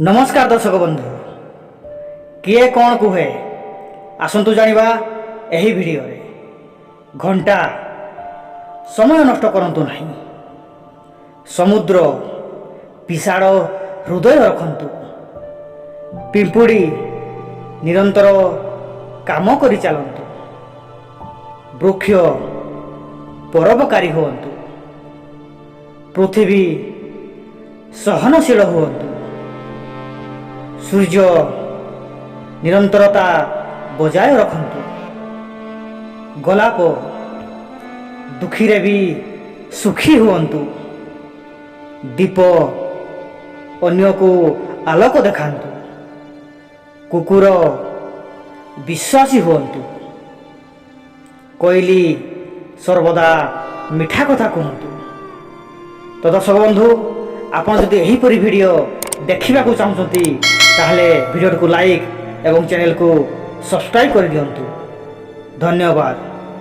ନମସ୍କାର ଦର୍ଶକ ବନ୍ଧୁ, କିଏ କ'ଣ କୁହେ ଆସନ୍ତୁ ଜାଣିବା ଏହି ଭିଡ଼ିଓରେ। ଘଣ୍ଟା, ସମୟ ନଷ୍ଟ କରନ୍ତୁ ନାହିଁ। ସମୁଦ୍ର, ବିଶାଳ ହୃଦୟ ରଖନ୍ତୁ। ପିମ୍ପୁଡ଼ି, ନିରନ୍ତର କାମ କରି ଚାଲନ୍ତୁ। ବୃକ୍ଷ, ପରୋପକାରୀ ହୁଅନ୍ତୁ। ପୃଥିବୀ, ସହନଶୀଳ ହୁଅନ୍ତୁ। ସୂର୍ଯ୍ୟ, ନିରନ୍ତରତା ବଜାୟ ରଖନ୍ତୁ। ଗୋଲାପ, ଦୁଃଖୀରେ ବି ସୁଖୀ ହୁଅନ୍ତୁ। ଦୀପ, ଅନ୍ୟକୁ ଆଲୋକ ଦେଖାନ୍ତୁ। କୁକୁର, ବିଶ୍ୱାସୀ ହୁଅନ୍ତୁ। କୋଇଲି, ସର୍ବଦା ମିଠା କଥା କୁହନ୍ତୁ। ତ ଦର୍ଶକ ବନ୍ଧୁ, ଆପଣ ଯଦି ଏହିପରି ଭିଡ଼ିଓ ଦେଖିବାକୁ ଚାହୁଁଛନ୍ତି, ତାହେଲେ ଭିଡ଼ିଓଟିକୁ ଲାଇକ୍ ଏବଂ ଚ୍ୟାନେଲକୁ ସବସ୍କ୍ରାଇବ୍ କରିଦିଅନ୍ତୁ। ଧନ୍ୟବାଦ।